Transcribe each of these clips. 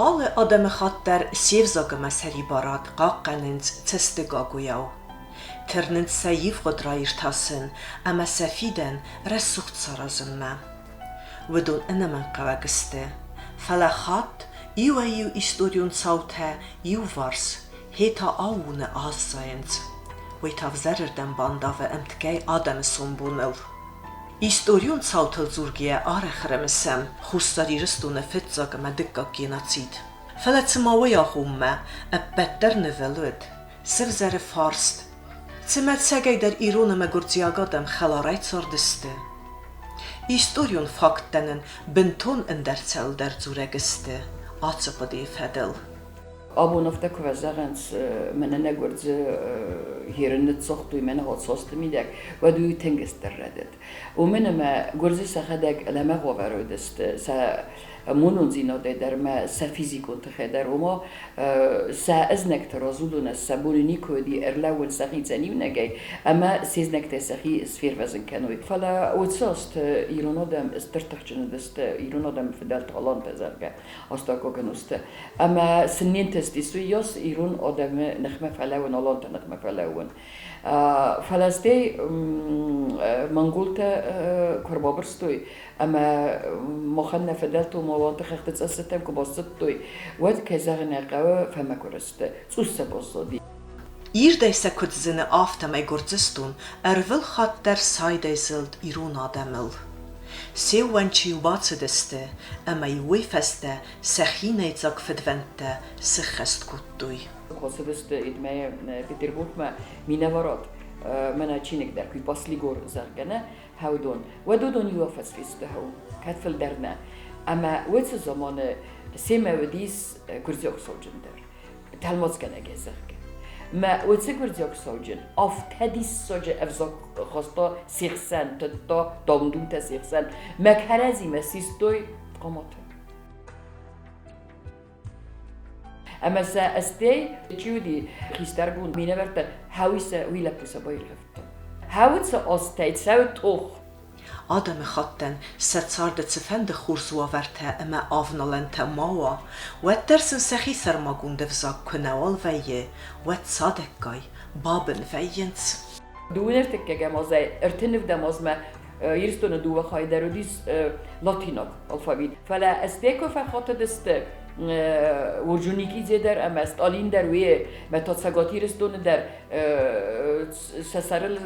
Алы адӕмыхатт дӕр се взаг ӕмӕ сӕрибарад хъахъхъӕнынц цӕстыгагуыйау. Тырнынц сӕ ивгъуыд раиртасын ӕмӕ сӕ фидӕн рӕсугъд саразынмӕ. Уыдон ӕнӕмӕнгхъӕуӕг сты, фӕлӕ хатт иуӕй-иу историон цаутӕ иуварс, хе та аууоны аззайынц. Уый та ӕвзӕрырдӕм бандавы ӕмткӕй адӕмы сомбоныл. Историон цаутыл дзургӕйӕ арӕх ӕрӕмысӕм Хуссар Ирыстоны фыццаг ӕмӕ дыккаг геноцид. Фӕлӕ цыма уый агъоммӕ ӕппӕт дӕр нывыл уыд, сывзӕры фарст. Цымӕ ӕцӕгӕйдӕр ирон ӕмӕ гуырдзиаг адӕм хӕларӕй цардысты? Историон факттӕ нын бынтон ӕндӕр цӕуылдӕр дзурӕг сты ацы хъуыдыйы фӕдыл. Абон афтӕ куы фӕзӕгъынц, мӕнӕ нӕ гуырдзы херын ныццагътой, мӕнӕ хацосты мидӕг, уӕд уый тынг стыр рӕдыд. Уымӕн ӕмӕ гуырдзы сӕхӕдӕг лӕмӕгъ уавӕры уыдысты, сӕ монондзинадӕй дӕр ӕмӕ сӕ физикон тыхӕй дӕр, ома сӕ ӕзнӕгты раз уыдонӕн сӕ бон никуы уыди ӕрлӕууын сӕхицӕн иунӕгӕй ӕмӕ се знӕгтӕй сӕхи сфервӕзын кӕной. Фӕлӕ уыцы азты ирон адӕм стыр тыхджын уыдысты, ирон адӕмы фыдӕлты алантӕ, зӕгъгӕ, астӕуккаг ӕнусты. Ӕмӕ сын не нтыстис уыйас ирон адӕмы ныхмӕ фӕлӕууын, аланты ныхмӕ фӕлӕууын. Фӕлӕ стӕй монголтӕ куы ӕрбабырстой ӕмӕ махӕн нӕ фыдӕлты аланты хӕхты цъӕссытӕм куы бацыдтой, уӕд, кӕй зӕгъын ӕй хъӕуы, фӕмӕгуыр сты, цъус сӕ баззади. Ирдӕй сӕ куыд зыны, афтӕмӕй Гуырдзыстон ӕрвылхатт дӕр сайдӕй зылд ирон адӕмыл. Се ууӕнчы-иу бацыдысты ӕмӕ-иу уый фӕстӕ сӕ хинӕйдзаг фыдвӕндтӕ сыххӕст кодтой. Хъуысыдысты Идмӕйы Петербургмӕ минӕварад, мӕнӕ чиныг дӕр куы Паслигор, зӕгъгӕ, нӕ хӕудон. Уӕд уыдон иу афӕдз фесты хӕу, кӕд фылдӕр нӕ. Ӕмӕ уыцы заманы семӕ уыдис гуырдзиаг сауджын дӕр. Тӕлмацгӕнӕгӕй зӕгъгӕ. Мӕ уыцы гуырдзиаг сауджын афтӕ диссаджы ӕвзаг хаста се хсӕн, тыдта дам-думтӕ се хсӕн. Мӕ кӕрӕдзимӕ систой хъаматӕ. Ӕмӕ сӕ стӕй чи уыди хистӕргонд минӕвӕрттӕ, хауи сӕ уый лӕппу сӕ баиргъӕвдта. Хауы сӕ азтӕй цӕуы тох. Адӕмыхаттӕн сӕ царды цыфӕнды хорз уавӕртӕ ӕмӕ авналӕнтӕ ма уа, уӕддӕр сын сӕхи сӕрмагонд ӕвзаг куы нӕуал вӕййы, уӕд цадӕггай бабын вӕййынц. Дыууын ӕртыккӕгӕм азӕй ӕртын ӕвдӕм азмӕ Ирыстоны дыууӕ хайы дӕр уыдис латинаг алфавит. Фӕлӕ стӕй куы фӕхатыдысты Орджоникидзе дӕр ӕмӕ Сталин дӕр уый, мӕ та Цӕгат Ирыстоны дӕр сӕ сӕрыл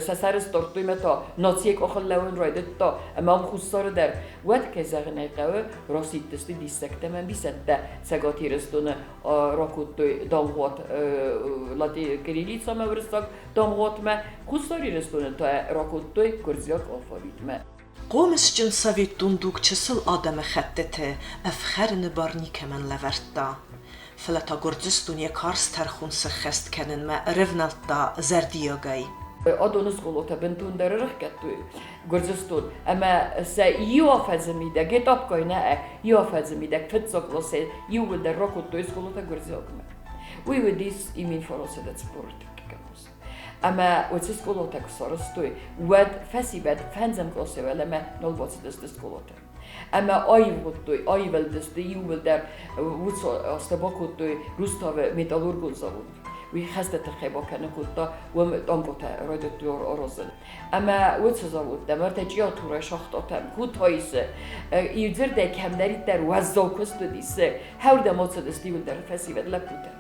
сӕ сӕры сдардтой мӕ та нацийы къахыл лӕууын райдыдта ӕмӕ ам Хуссары дӕр. Уӕд, кӕй зӕгъын ӕй хъӕуы, расидтысты диссӕгтӕ ӕмӕ ӕмбисӕндтӕ Цӕгат Ирыстоны ракодтой дамгъуат кириллицӕмӕ уырыссаг дамгъуатмӕ, Хуссар Ирыстоны та ракодтой гуырдзиаг алфавитмӕ. Хъомысджын советон дуг чысыл адӕмыхӕттыты ӕфхӕрыны бар никӕмӕн лӕвӕрдта. Фӕлӕ та Гуырдзыстон йӕ карз тӕрхон сӕххӕст кӕнынмӕ ӕрӕвнӕлдта зӕрдиагӕй. Адоны скъолатӕ бынтондӕр ӕрӕхгӕдтой Гуырдзыстон ӕмӕ сӕ иу афӕдзы мидӕг этапгай нӕ, иу афӕдзы мидӕг фыццаг классӕй иууылдӕр ракодтой скъолатӕ гуырдзиагмӕ. Уый уыдис имин фарасӕдӕ цыппор ӕртыккӕгӕм аз. Ӕмӕ уыцы скъолатӕ куы сарӕзтой, уӕд фӕсивӕд фӕндзӕм къласӕй уӕлӕмӕ нал бацыдысты скъолаты. Ӕмӕ аивгъуыдтой, аивӕлдысты иууылдӕр уыцы азтӕ бакодтой Руставы металлургон завод. Уый хӕсты тыххӕй бакӕнын кодта, уым танкотӕ райдыдтой аразын. Ӕмӕ уыцы заводтӕм ӕртӕ чъиатурӕй сагътатӕм, Кутаисы, иудзырдӕй кӕмдӕриддӕр уӕззау куыст уыдис, хӕрдӕм ацыдысты иуылдӕр фӕсивӕд лӕппутӕ.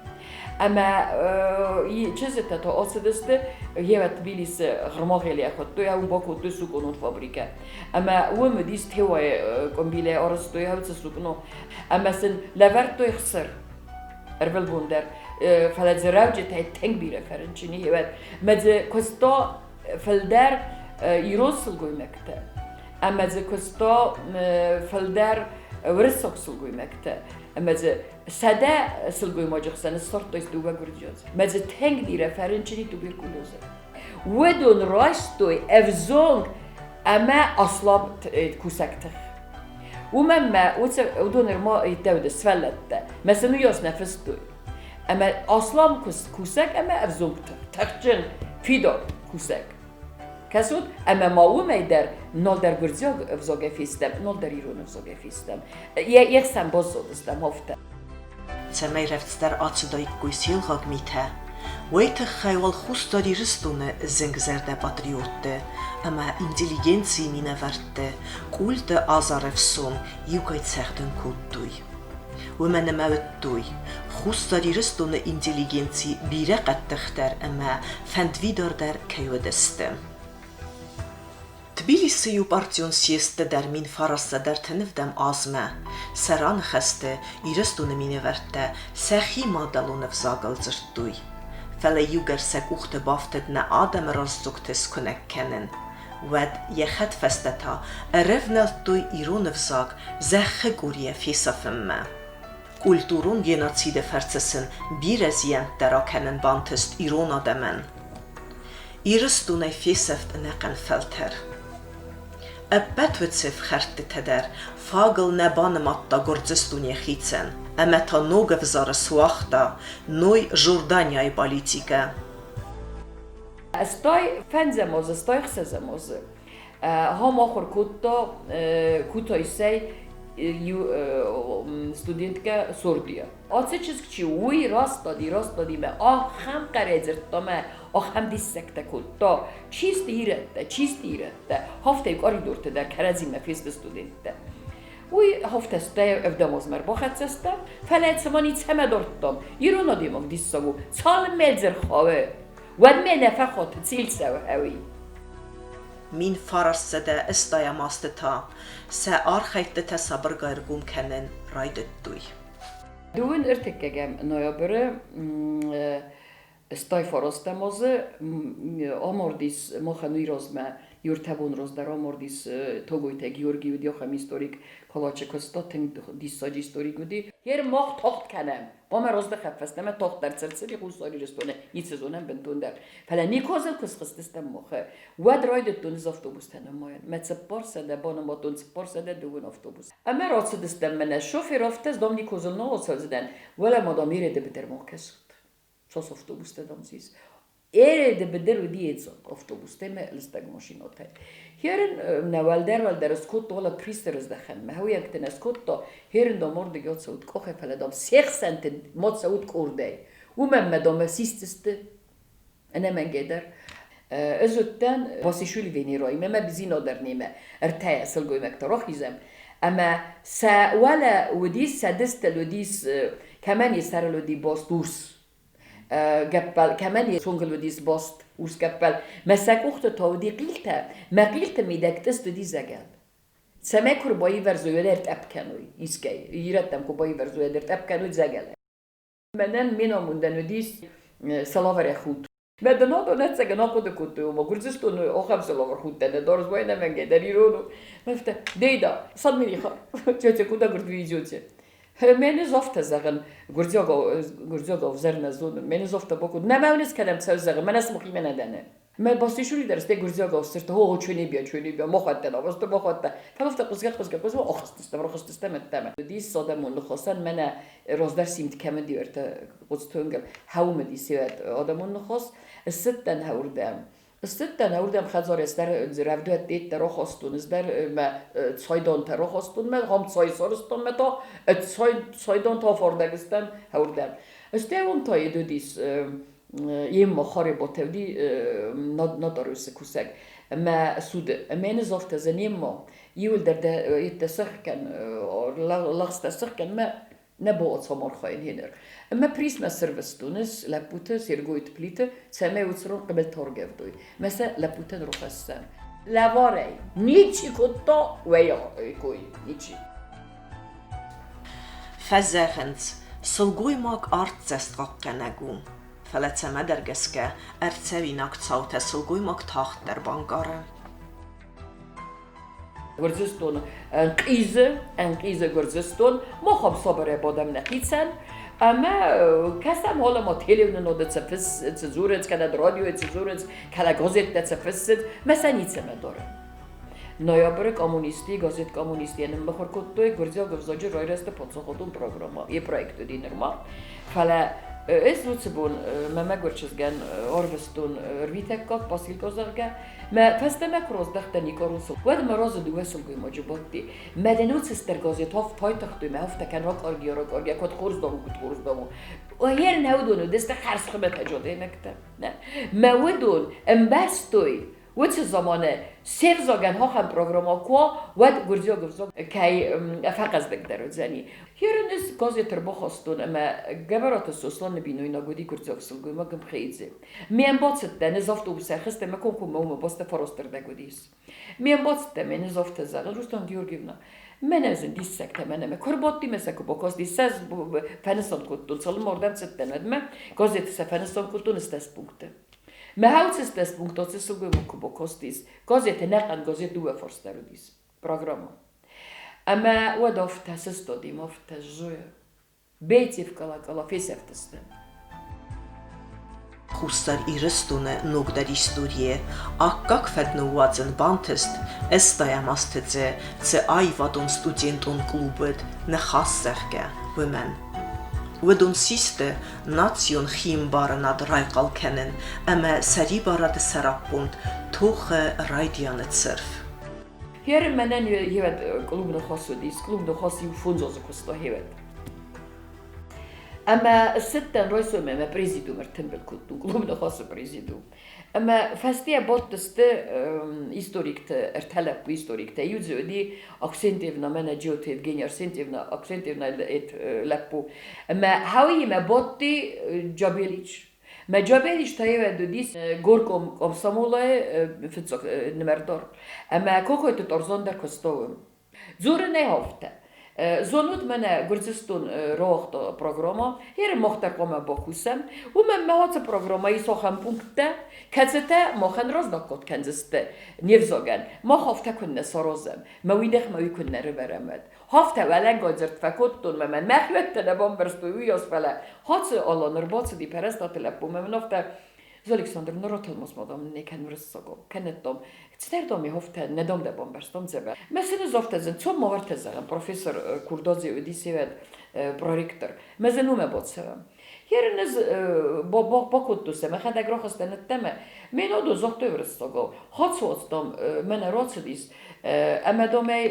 Ӕмӕ чызджытӕ та ацыдысты Ева Тбилисы Гърмагъелийӕ хуыдтой, уым бакодтой сукъонон фабрикӕ. Ӕмӕ уым уыдис теуайы къуымбилӕй арӕзтой уыцы сукъно. Ӕмӕ сын лӕвӕрдтой хсыр ӕрвылбон дӕр. Фӕлӕ дзы рӕуджытӕй тынг бирӕ фӕрынчын и. Мӕ дзы куыста фылдӕр ирон сылгоймӕгтӕ ӕмӕ дзы куыста фылдӕр уырыссаг сылгоймӕгтӕ. Ӕмӕ дзы сӕдӕ сылгоймаджы хсӕн ссардтой дыууӕ гуырдзиадзы. Мӕ дзы тынг бирӕ фӕрынчын и туберкулезы. Уыдон райстой ӕвзонг ӕмӕ аслам кусӕг тых. Уымӕн мӕ уыдон ӕрма иттӕуды сывӕллӕттӕ, мӕ сын уыйас нӕ фыстой. Ӕмӕ аслам кусӕг ӕмӕ ӕвзонг тых, тыхджын, фидар кусӕг. Кӕсут, ӕмӕ ма уымӕй дӕр нал дӕр гуырдзиаг ӕвзагӕй фестӕм, нал дӕр ирон ӕвзагӕй фестӕм. Йе хсӕн баззадыстӕм афтӕ. Цӕмӕй рӕвдздӕр ацыдаиккой се лгъаг митӕ, уый тыххӕй уал Хуссар Ирыстоны зынгзӕрдӕ патриотты ӕмӕ интеллигенцийы минӕвӕртты къулты азарӕфсон иугай цӕгъдын кодтой. Уымӕн ӕмӕ уыдтой, Хуссар Ирыстоны интеллигенци бирӕ хъӕддыхдӕр ӕмӕ фӕндвидардӕр кӕй уыдысты. Тбилисы иу партион съездты дӕр 1935 азмӕ сӕ раныхӕсты Ирыстоны минӕвӕрттӕ сӕхи мадӕлон ӕвзагыл дзырдтой. Фӕлӕ иугӕр сӕ къухты бафтыд нӕ адӕмы раздзогты скуынӕг кӕнын, уӕд йӕ хӕдфӕстӕ та ӕрӕвнӕлдтой ирон ӕвзаг зӕххы къорийӕ фесафынмӕ. Культурон геноциды фӕрцы сын бирӕ зиӕнттӕ ракӕнын бантыст ирон адӕмӕн. Ирыстонӕй фесӕфт ӕнӕхъӕн фӕлтӕр. Ӕппӕт уыцы ӕфхӕрдтытӕ дӕр фагыл нӕ банымадта Гуырдзыстон йӕхицӕн ӕмӕ та ног ӕвзары суагъта Ной Жорданияйы политикӕ. Стай фӕндзӕм азы, стай ӕхсӕзӕм азы ахӕм ахуыр кодта Кутаисӕй иу студенткӕ Сордийӕ. Ацы чызг чи у, уый растади, растади мӕ ахӕм хъӕрӕй дзырдта мӕ ахӕм диссӕгтӕ кодта. Чисты ирӕттӕ, чисты ирӕттӕ, хафтӕй къоридорты дӕр кӕрӕдзимӕ фесты студенттӕ. Уый хафтӕстӕ ӕвдӕм азмӕ ӕрбахӕццӕ стӕм, фӕлӕ цыма ницӕмӕ дардтам. Ирон адӕймаг диссаг у, цалынмӕ дзырхауы, уӕдмӕ нӕ фӕхаты цил цӕуы ӕви. 1980 азты та сӕ архӕйдтытӕ сабыргай ӕргом кӕнын райдыдтой. Дыууын ӕртыккӕгӕм ноябры стай фарастӕм азы амардис махӕн уый размӕ ӕртӕ бон раздӕр амардис Тогойтӕ Георгий уыди ахӕм историк, Калачы куыста, тынг диссаджы историк уыди. Гер мах тагъд кӕнӕм, хъуамӕ раздӕхӕм фӕстӕмӕ тагъддӕр цы Хуссар Ирыстоны ницы зонӕм бынтондӕр. Фӕлӕ Никозыл куы схызтыстӕм махы, уӕд райдыдтон ӕз автобустӕ нымайын. Мӕ 400 банымадтон 430 автобус. Ӕмӕ рацыдыстӕм мӕнӕ шофер афтӕ, дам Никозыл нал ацӕудзынӕн, уӕлӕ ма дам Ереды быдырмӕ акӕсут. Цас автобустӕ дам сис. Ереды быдыр уыди едзаг автобустӕ ӕмӕ лыстӕг машинӕтӕ. Херын нӕ уӕлдӕр-уӕлдӕр скодта, уӕлӕ присты раздӕхӕнмӕ, хӕуйӕгты нӕ скодта, херын дам уырдыг ацӕут къохӕй, фӕлӕ дам се хсӕнты ма цӕут къордӕй. Уымӕн мӕ дам систысты ӕнӕмӕнгӕй дӕр. Ӕз уыдтӕн Васишвили Венеройимӕ, мӕ бзинадӕр немӕ ӕртӕйӕ сылгоймӕгтӕ рахизӕм, ӕмӕ сӕ уӕлӕ уыдис, сӕ дыстыл уыдис, кӕмӕн йӕ сӕрыл уыди баст урс гӕппӕл, кӕмӕн йӕ цонгыл уыдис баст урс гӕппӕл, мӕ сӕ къухты та уыди хъилтӕ, мӕ хъилты мидӕг тъыст уыди зӕгӕл. Цӕмӕй куы рбаивӕрзой, уӕд ӕртъӕпп кӕной искӕй, ирӕттӕм куы баивӕрзой, уӕд ӕртъӕпп кӕной зӕгӕлӕй. Мӕнӕн ме намондӕн уыдис сӕлавӕрӕ худ. Мӕ дынадон ӕцӕгӕн ахъуыды кодтой, ома Гуырдзыстоны ахӕм сӕлавӕр худтӕ нӕ дарынц, уай ӕнӕмӕнгӕй дӕр ирон у. Афтӕ, дейда, садмириха, тетя, куда, говорит, вы идете? Мӕнӕ афтӕ зӕгъын, гуырдзиагау ӕвзӕр нӕ зонын, мӕнӕ афтӕ бакод, нӕ мӕ уыныс кӕдӕм цӕуы зӕгъын, мӕнӕ сымахимӕ нӕ дӕн. Мӕ басисули дӕр стӕй гуырдзиагау сдзырдта, о, чөнебиа, чөнебиа, махуӕттӕ навӕзты, махуӕттӕ. Фӕлӕ афтӕ хъуызгӕ, хъуызгӕ, хъуызгӕ, ахызтыстӕм, рахызтыстӕм ӕддӕмӕ. Уыдис адӕмон ныхасӕн, мӕнӕ раздӕр симд кӕм уыди, ӕртӕ хъуцтонгыл хӕуым уыди сеуӕт адӕмон ныхас. Ссыдтӕн хӕуырдӕм. Ссыдтӕн хӕуырдӕм хӕдзары ӕз дӕр рӕвдуӕттӕ рахастон, ӕз дӕр мӕ цайдантӕ рахастон, мӕ хам цай сарӕзтон, мӕ та цайдан та афардӕг стӕм хӕуырдӕм. Стӕй уым та йед уыдис Емма Харебатӕ нотариусы кусӕг ӕмӕ суды. Ӕмӕ йын афтӕ зӕгъын, Емма, иуылдӕр дӕ йедтӕ сырх кӕн, лӕгъзтӕ сырх кӕн мӕ нӕ бауадзӕм архайын хенер. Ӕмӕ присмӕ сырвыстон ӕз лӕппуты Сергойты Плиты, цӕмӕй уыцы рон хъыбылтӕ ӕргӕвдой. Мӕ сӕ лӕппутӕн рохӕссӕн. Лӕварӕй ничи кодта уӕй кой, ничи. Фӕзӕгъынц, сылгоймаг артдзӕст хъахъхъӕнӕг у, фӕлӕ цӕмӕдӕр гӕсгӕ ӕрцӕуинаг цаутӕ сылгоймаг тагъддӕр банкъары. Гуырдзыстон ӕнхъизы, ӕнхъизы Гуырдзыстон, махӕм сабырӕй бадӕм нӕхицӕн, ӕмӕ кӕсӕм алӕма телеуынынады цы фысс, цы дзурынц, кӕнӕ радиойы цы дзурынц, кӕнӕ газеттӕ цы фыссынц, мӕ сӕ ницӕмӕ дарӕм. Ноябры коммунисти, газет «Коммунисти» ныммыхуыр кодтой гуырдзиаг ӕвзаджы райрӕзты паддзахадон программӕ. Йӕ проект уыди нырма. Фӕлӕ Ӕз уыцы бон мӕ мӕгуыр чызгӕн ӕрвыстон ӕрвитӕггаг посылкӕ, зӕгъгӕ. Мӕ фӕстӕмӕ куы раздӕхтӕн Икъоросыл, уӕд мӕ разы дыууӕ сылгоймаджы бадти. Мӕ дын уыцы стыр газет айтыгътой, мӕ афтӕ кӕн ракъаргиа, ракъаргиа, куыд хорз дам у, куыд хорз дам у. Гъер нӕ уыдон уыдысты хӕрз хуымӕтӕджы адӕймӕгтӕ. Мӕ уыдон ӕмбӕрстой, уыцы заманы се взагӕн ахӕм программӕ куы уа, уӕд гуырдзиаг ӕвзаг кӕй фӕхъӕздыгдӕр уыдзӕни. Херын ӕз газет ӕрбахастон ӕмӕ Гӕбӕраты Сосланы бинойнаг уыди гуырдзиаг сылгоймаг Мхеидзе. Ме ӕмбацыдтӕн ӕз автобусӕй хызтӕн ӕмӕ комкоммӕ уымӕ бацыдтӕн фарастырдӕг уыдис. Ме ӕмбацыдтӕн ме ӕз афтӕ зӕгъын, Руслан Георгиевна, мӕнӕ зын диссӕгтӕ мӕнӕ мӕ куы ӕрбадти мӕ сӕ куы бакасти, сӕ фӕнысан кодтон, цалынмӕ ардӕм цыдтӕн, уӕдмӕ газеты сӕ фӕнысан кодтон стӕс пункты. Мӕ хауцы стӕс пункт ацы сылгоймаг куы бакастис, газеты ӕнӕхъӕн газет дыууӕ фарс дӕр уыдис программӕ. Ӕмӕ уӕд афтӕ сыстадим, афтӕ зоя. Бейтьев кала-кала фесӕфтысты. Хуссар Ирыстоны ногдӕр историйы аккаг фӕд ныууадзын бантыст ӕстайӕм азты дзы цы аивадон студентон клуб уыд Ныхас, зӕгъгӕ, уымӕн. Уыдон систы национ хиӕмбарынад райхъал кӕнын ӕмӕ сӕрибарады сӕраппонд тохы райдианы цырв. Херы мӕнӕн хевӕд клуб ныхас уыдис, клуб ныхас иу фондз азы куыста хевӕд. Ӕмӕ ссыдтӕн райсомӕй мӕ президиум ӕртымбыл кодтон, клуб ныхасы президиум. Ӕмӕ фӕстейӕ бадтысты историкты, ӕртӕ лӕппу историктӕ. Иу дзы уыди Аксентьевна, мӕнӕ Джиоты Евгения Арсентьевна, Аксентьевна лӕппу. Ӕмӕ Хауиимӕ бадти Джабелич. Мӕ Джабелич та уыдис горком комсомолайы фыццаг нымӕрдар. Ӕмӕ Кокойты Тарзан дӕр куыста уым. Дзуры нӕ афтӕ. Зонут мӕнӕ Гуырдзыстон рауагъта программӕ, Еры мах дӕр хъуамӕ бакусӕм. Уымӕн мӕ ацы программӕйы ис ахӕм пункттӕ, кӕцытӕ махӕн раздаггад кӕндзысты не взагӕн. Мах афтӕ куыннӕ саразӕм, мӕ уый ныхмӕ уый куыннӕ рывӕрӕм, уӕд. Афтӕ уӕлӕнгай дзырд фӕкодтон, мӕ мӕн мӕхиуӕттӕ нӕ бамбӕрстой, уыйас, фӕлӕ Хацы Алан ӕрбацыди Пӕрӕстаты лӕппумӕ, мын афтӕ Александр, ратӕлмац ма дам не кӕн уырыссагау, кӕнӕд дам, цыдӕр дам афтӕ, нӕ дам дӕ бамбӕрстам дзӕбӕх. Мӕ сын ӕз афтӕ зын, цом ма уӕртӕ зӕгъӕм, профессор Курдадзе уыди севӕд проректор. Мӕ зын уымӕ бацӕуӕм. Херын ӕз бакодтон сӕ, мӕхӕдӕг рахызтӕн ӕддӕмӕ. Ме нодо загътой уырыссагау. Хацуац дам мӕнӕ рацыдис, ӕмӕ дам ӕй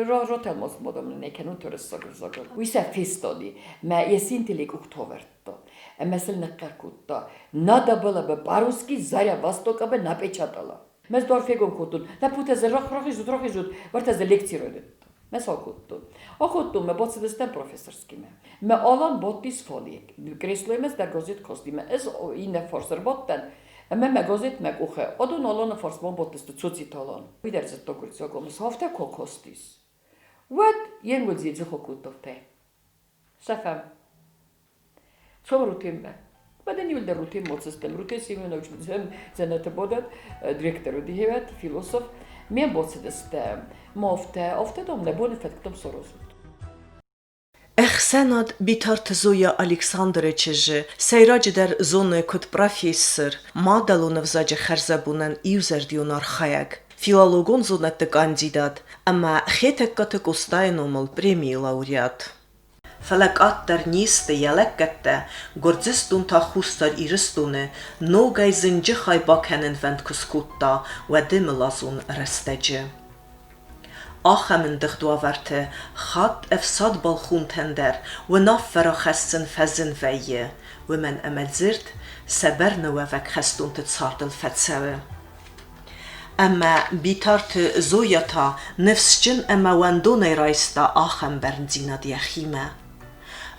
ратӕлмац ма дам не кӕнут уырыссаг ӕвзагыл. Уый сӕ фестади, мӕ йӕ синтили къухтӕ авӕрдта. Ӕмӕ сыл ныхъхъӕр кодта: Надо было бы по-русски «Заря Востока» бы напечатала. Мӕ дуар фегом кодтон. Лӕппутӕ дзы рахизут, рахизут, уӕртӕ дзы лекци райдыдта. Мӕ сау кодтон. Акодтон мӕ бацыдыстӕм профессорскимӕ. Мӕ Алан бадтис фале. Креслоймӕ дӕр газет касти. Мӕ ӕз иннӕ фарс ӕрбадтӕн. Ӕмӕ мӕ газет мӕ къухы. Адон Аланы фарсмӕ бадтысты Цоциты Алан. Уый дӕр зыдта гуырдзиагау. Афтӕ куы кастис, уӕд йе нгуылдз дзыхы кодта. Сӕфӕм. Цом Рутенмӕ. Мадӕн иуылдӕр Рутен моцыстӕм. Рутен Семенович дзӕнӕты бодат, директор уыди хевӕд, философ. Ме мбоцыдыстӕм. Мофтӕ, афтӕ дам, нӕ боны фӕтктӕм сорозут. Ӕхсӕнад Битарты Зоя Александры чызджы сӕйраджыдӕр зоны куыд профессор, мадӕлон ӕвзаджы хӕрзӕбонӕн иузӕрдион архайӕг, филологон зонӕдты кандидат ӕмӕ Хетӕгкаты Къостайы номыл премийы лауреат. Фӕлӕ къаддӕр не сты йӕ лӕггӕдтӕ, Гуырдзыстон та Хуссар Ирыстоны ногӕй зынджы хай бакӕнынвӕнд куы скодта, уӕды мылазон рӕстӕджы. Ахӕм ӕндыгъд уавӕрты хатт ӕфсад балхонтӕн дӕр уынаффӕ рахӕссын фӕзын вӕййы, уымӕн ӕмӕ дзырд сӕ бӕрныуӕвӕг хӕстонты цардыл фӕцӕуы. Ӕмӕ Битарты Зоя та ныфсджын ӕмӕ уӕндонӕй райста ахӕм бӕрндзинад йӕхимӕ.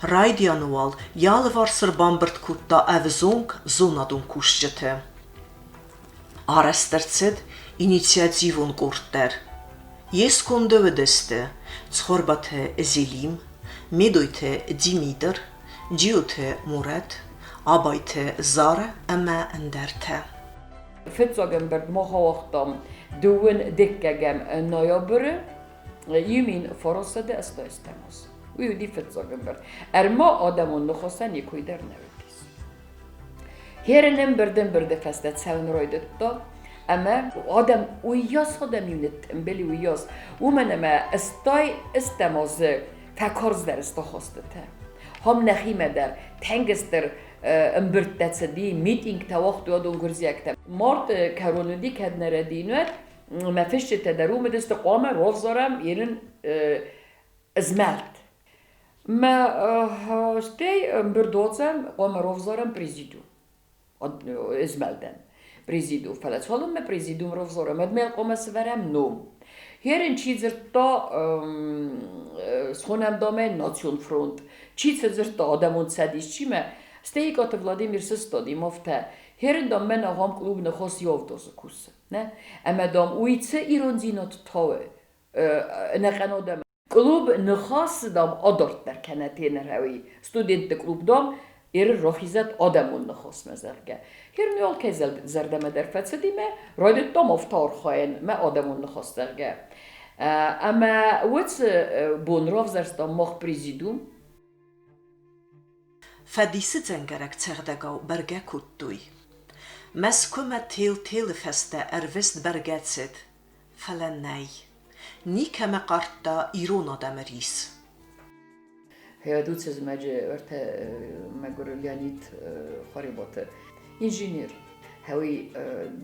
Райдианы уал йӕ алыварс ӕрбамбырд кодта ӕвзонг зонадон кусджыты. Арӕзт ӕрцыд инициативон къорд дӕр. Йе сконды уыдысты Цхуырбаты Зелим, Медойты Димитр, Джиоты Мурӕт, Абайты Зара ӕмӕ ӕндӕртӕ. Фыццаг ӕмбырд мах ауагътам дыууын дыккӕгӕм ноябры июмин фарасады ӕстайстӕм аз. Уый уыди фыццаг ӕмбырд. Ӕрма адӕмон ныхасӕн йӕ кой дӕр нӕ уыдис. Херын ӕмбырд ӕмбырды фӕстӕ цӕуын райдыдта, ӕмӕ адӕм уыйас адӕм-иу ныттымбыл уыйас, уымӕн ӕмӕ стай ӕстӕм азы фӕкарздӕр сты хостытӕ. Хом нӕхимӕ дӕр тӕнгӕстдӕр ӕмбырдтӕ цыди, митингтӕ уагътой адон гуырдзиӕгтӕ. Марты кӕрон уыди, кӕд нӕ рӕдийын, мӕ фысджытӕ дӕр уым уыдысты, хъуамӕ равзарӕм ерын змӕлд. Мӕ стӕй ӕмбырд уадзӕм, хъуамӕ равзарӕм президиум змӕлдӕн. Президиум, фӕлӕ цалынмӕ президиум равзарӕм, уӕдмӕ хъуамӕ сӕвӕрӕм ном. Херын чи дзырдта, схонӕм домӕ национ фронт, чи цы дзырдта адӕмон цӕдис, чи мӕ. Стӕй Икъаты Владимир сыстади, мафтӕ. Херын дам мӕн ахӕм клуб ныхас Явдозы кусы. Не? Ӕмӕ дам уый цы ирондзинад тауы ӕнӕхъӕн адӕм. Клуб ныхасы дам адарддӕр кӕнӕ тенерӕуи. Студентты клуб дам Эры рахизӕд адӕмон ныхасмӕ, зӕгъгӕ. Херни алкӕй зӕрдӕмӕ дӕр фӕцыди мӕ райдыдтам афтӕ архайын, мӕ адӕмон ныхас, зӕгъгӕ. Ӕмӕ уыцы бон равзӕрстам мах президиум. Фӕдисы дзӕнгӕрӕг цӕгъдӕгау бӕргӕ кодтой. Мӕскуымӕ тел-телы фӕстӕ ӕрвыст бӕргӕ цыд, фӕлӕ нӕй. Никӕмӕ хъардта ирон адӕмы рис. Хӕдуцы зымӕджы ӕртӕ мӕгуыр Леонид Харебаты инженер. Хӕуи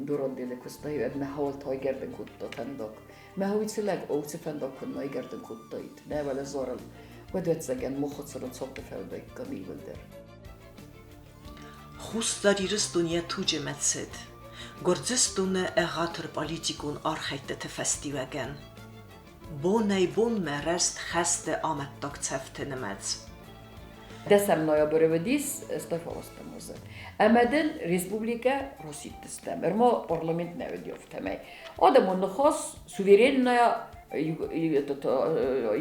доротделы куыста, ӕд мӕ хауал тайгӕрдын кодта фӕндаг. Мӕ хауи цы лӕг оуцы фӕндаг куы найгӕрдын кодтаид, нӕ вӕлӕ зарыл, уӕд ӕцӕгӕн мохоцырын цопты фӕудаиккам иууылдӕр. Хуссар Ирыстон йӕ туджы мӕцыд Гуырдзыстоны ӕгъатыр политикон архӕйдтыты фӕстиуӕгӕн. Бонӕй-бонмӕ рӕзт хӕсты амӕттаг цӕфты нымӕц. Дӕсӕм ноябры уыдис Стафалостамозы. Ӕмӕ дын республикӕ расидтыстӕм. Ӕрма парламент нӕ уыди афтӕмӕй. Адӕмон ныхас суверенная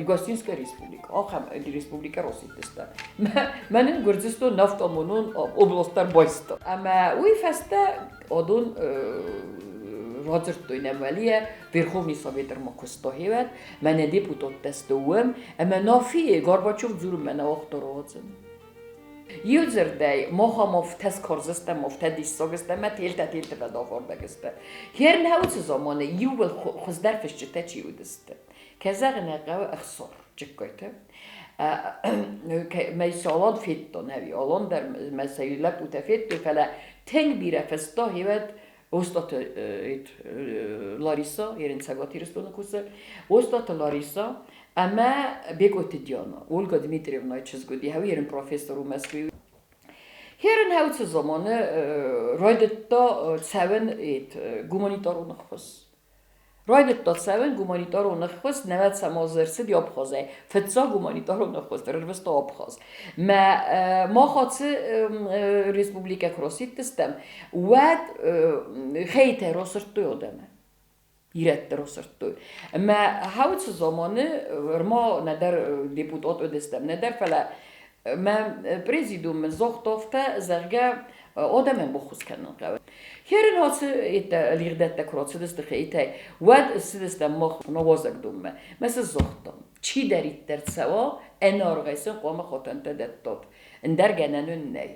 Югосинская республика. Ахӕм республикӕ расидтыстӕм. Мӕнӕн Гуырдзыстон нафтамонон областӕр байста. Ӕмӕ уый фӕстӕ адон радзырдтой нӕм уӕлийӕ Верховный Совет ӕрма куыста хевӕд, мӕнӕ депутаттӕ сты уым, ӕмӕ Нафийы Горбачев дзурынмӕ нӕ уагъта руадзын. Иу дзырдӕй, махам афтӕ скорзыстӕм, афтӕ диссаг сты ӕмӕ телтӕ-телты фӕдахуырдаг сты. Хернхауцы заманы иууыл хуыздӕр фысджытӕ чи уыдысты? Кӕй зӕгъын ӕй хъӕуы, Ӕхсар Джыккайты. Мӕ Алан федтон ӕви Алан дӕр мӕ сӕ лӕппутӕ федтой, фӕлӕ тынг бирӕ фыста хевӕд Остаты Лариса, ерын Цӕгат Ирыстоны кусы, Остаты Лариса ӕмӕ Бекъойты Диана, Ольга Дмитриевнайы чызг уыди, хӕуи ерын профессор у Мӕскуыйы. Херын хӕуцы заманы райдыдта цӕуын гуманитарон ӕххуыс. Райдыдта цӕуын гуманитарон ӕххуыс, нӕуӕдзӕм азы ӕрцыди Абхазӕй. Фыццаг гуманитарон ӕххуыс дӕр ӕрвыста Абхаз. Мӕ мах ацы республикӕ куы расидтыстӕм, уӕд хейтӕ расырдтой адӕмы. Ирӕтты расырдтой. Ӕмӕ хауцы заманы ӕрма нӕдӕр депутат уыдыстӕм, нӕдӕр, фӕлӕ мӕ президиум мын загъта афтӕ, зӕгъгӕ, адӕмӕн баххуыс кӕнын хъӕуы. Херын ацы лигъдӕттӕ куы рацыдысты хейтӕй, уӕд ссыдыстӕм мах науазӕгдонмӕ. Мӕ цы загътам, чидӕриддӕр цӕуа, ӕнӕаргъӕй сын хъуамӕ хатӕнтӕ дӕттат, ӕндӕр гӕнӕн уын нӕй.